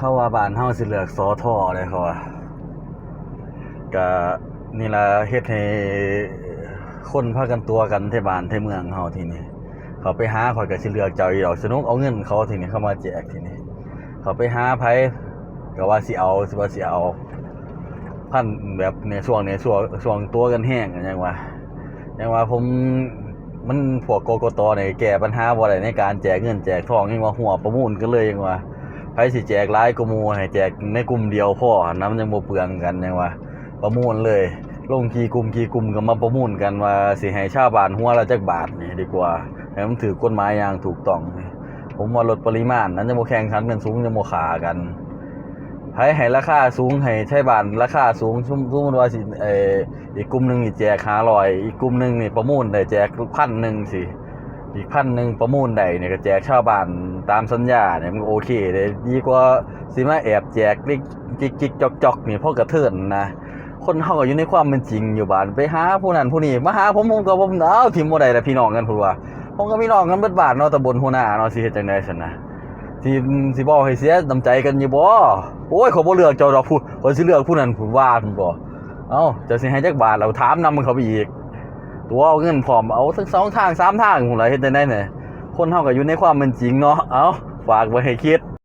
ເຂົາວ່າບ້ານເຮົາຊິເລືອກ ສທ ເດ້ ເຂົາວ່າ. ກະນີ້ລະເຮັດໃຫ້ຄົນພາກັນຕົວະກັນແຖວບ້ານແຖວເມືອງເຮົາທີນີ້. ເຂົາໄປຫາຂ້ອຍກະຊິເລືອກເຈົ້າອີກດອກ ສະໜຸກເອົາເງິນເຂົາທີນີ້ ເຂົາມາແຈກທີນີ້. ເຂົາໄປຫາໃຜກະວ່າຊິເອົາ ວ່າຊິເອົາ ພັນແບບໃນຊ່ວງ ໃນຊ່ວງ ຊ່ວງຕົວະກັນແຮງ ຫຍັງວ່າ ຫຍັງວ່າ ຜົມ ມັນພວກ ກກຕ ນີ້ແກ້ບັນຫາບໍ່ໄດ້ໃນການແຈກເງິນແຈກທອງ ຍັງວ່າຫົວປະມູນກັນເລີຍ ຍັງວ່າ ໃຜຊິແຈກຫຼາຍກວ່າໝູ່ໃຫ້ແຈກໃນກຸ່ມດຽວພໍຫັ້ນນະ ມັນຍັງບໍ່ເປືອງກັນ ຍັງວ່າປະມູນເລີຍ ລົງກີ່ກຸ່ມ ກີ່ກຸ່ມກະມາປະມູນກັນວ່າຊິໃຫ້ຊາວບ້ານຫົວລະຈັກບາດນີ້ດີກວ່າ ໃຫ້ມັນຖືກກົດໝາຍຢ່າງຖືກຕ້ອງ. ຜົມວ່າລົດປະລິມານນັ້ນ ຍັງບໍ່ແຂ່ງຂັນກັນສູງ ຍັງບໍ່ຂ້າກັນ. ໃຜໃຫ້ລາຄາສູງ ໃຫ້ໄທບ້ານລາຄາສູງ ສົມ ສົມມຸດວ່າຊິ ເອີ່ ອີກກຸ່ມໜຶ່ງນີ້ແຈກຫ້າຮ້ອຍ ອີກກຸ່ມໜຶ່ງນີ້ປະມູນໄດ້ແຈກພັນໜຶ່ງຊີ້ ອີກພັນໜຶ່ງປະມູນໄດ້ນີ້ກະແຈກຊາວບ້ານຕາມສັນຍານີ້ ມັນກະໂອເຄເດ້ ດີກວ່າຊິມາແອບແຈກຈິກໆຈອກໆນີ້ ພໍກະເທີນນະ. ຄົນເຮົາກະຢູ່ໃນຄວາມເປັນຈິງຢູ່ ບາດໄປຫາຜູ້ນັ້ນຜູ້ນີ້ ມາຫາຜົມ ຜົມກະບໍ່ ເອົາ ຖິ້ມບໍ່ໄດ້ລະ ພີ່ນ້ອງກັນພຸ້ນວ່າ ຜົມກະພີ່ນ້ອງກັນເບິດບ້ານເນາະ ຕຳບົນຫົວໜ້າເນາະ ຊິເຮັດຈັ່ງໃດຊັ້ນນະ ຊິ ຊິເວົ້າໃຫ້ເສຍນ້ຳໃຈກັນຢູ່ບໍ່? ໂອ້ຍ ຂ້ອຍບໍ່ເລືອກເຈົ້າດອກ ຜູ້ ຂ້ອຍຊິເລືອກຜູ້ນັ້ນ ຜູ້ວ່າພຸ້ນບໍ່. ເອົາ ເຈົ້າຊິໃຫ້ຈັກບາດລະ ຖາມນຳເຂົາໄປອີກ ຕົວະເອົາເງິນພ້ອມ ເອົາທັງສອງທາງສາມທາງພຸ້ນລະ ເຮັດຈັ່ງໃດແດ່? ຄົນເຮົາກະຢູ່ໃນຄວາມເປັນຈິງເນາະ. ເອົາ ຝາກໄວ້ໃຫ້ຄິດ.